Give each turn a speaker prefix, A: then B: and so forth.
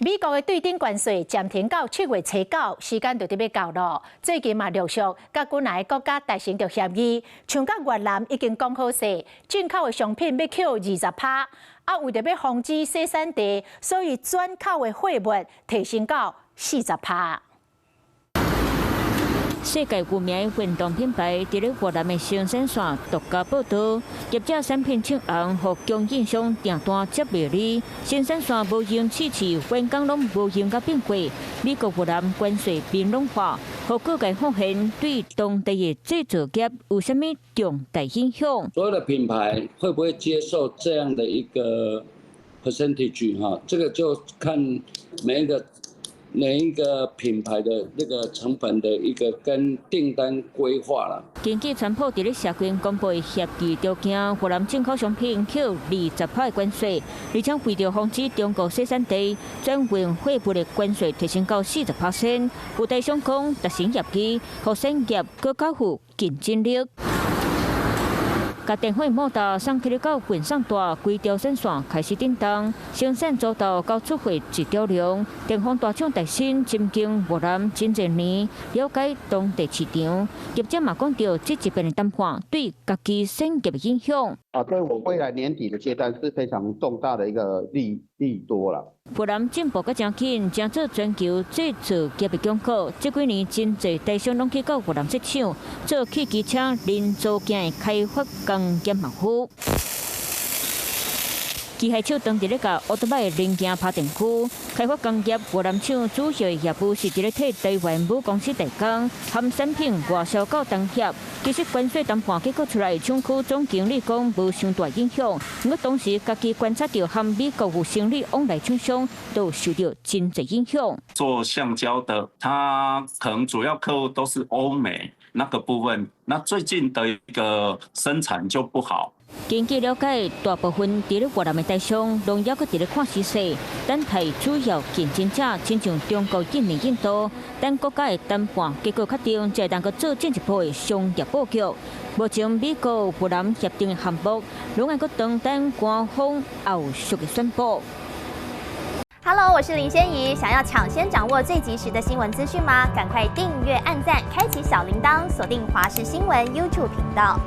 A: 美國的對等關稅暫停到7月初9，時間就欲到囉。最近嘛陸續佮幾若个國家達成著協議，像佮越南已經講好勢，進口的商品欲扣20趴，啊，為著欲防止洗產地，所以轉口的貨物提升到40趴。
B: 世界著名的運動品牌，佇咧越南的生產線獨家報導，業者產品唱紅，予供應商訂單接袂離，生產線無閒試試，員工攏無閒共變過。美國越南關稅明朗化，予各界發現對當地的製造業有啥物重大影響？
C: 所有的品牌會不會接受這樣的一個 percentage？哈，這個就看每一個品牌的那個成本的一個跟訂單規劃啦。
B: 根據川普佇咧社群公布的協議條件，越南進口商品扣20趴的關稅，而且為著防止中國洗產地，轉運貨物的關稅提升到40%。有台商講，達成協議，予產業閣較有競爭力。共電火摩打送去到運送帶，規條線開始振動，生產做到到出貨一條龍。電風大廠台新深耕越南真濟年，了解當地市場。業者嘛講著，這一遍的談判對家己產業的影響。
D: 啊，對我未來年底的接單是非常重大的一個利多啦。
B: 越南進步閣誠緊，成做全球製造業的強國。這幾年真濟台商攏去到越南設廠，做汽機車零組件的開發工業幕府。機械手當佇咧共歐多擺零件拍電區，開發工業越南廠主要的業務是佇咧替台灣母公司代工，含產品外銷到東協。其實關稅談判結果出來，廠區總經理講無傷大影響。毋過當時家己觀察著和美國有生意往來廠商都受著真濟影響。
E: 做橡膠的，他可能主要客戶都是歐美那個部分，那最近的一個生產就不好。
B: 根據了解，大部分佇咧越南的台商，攏猶閣佇咧看時勢，等待主要競爭者，親像中國、印尼、印度等國家的談判結果確定，才會當閣做進一步的商業布局。目前美國越南協定的項目，攏愛閣等等官方後續的宣布。
F: Hello，我是林仙怡，想要搶先掌握最及時的新聞資訊嗎？趕快訂閱、按讚、開啟小鈴鐺，鎖定華視新聞 YouTube 頻道。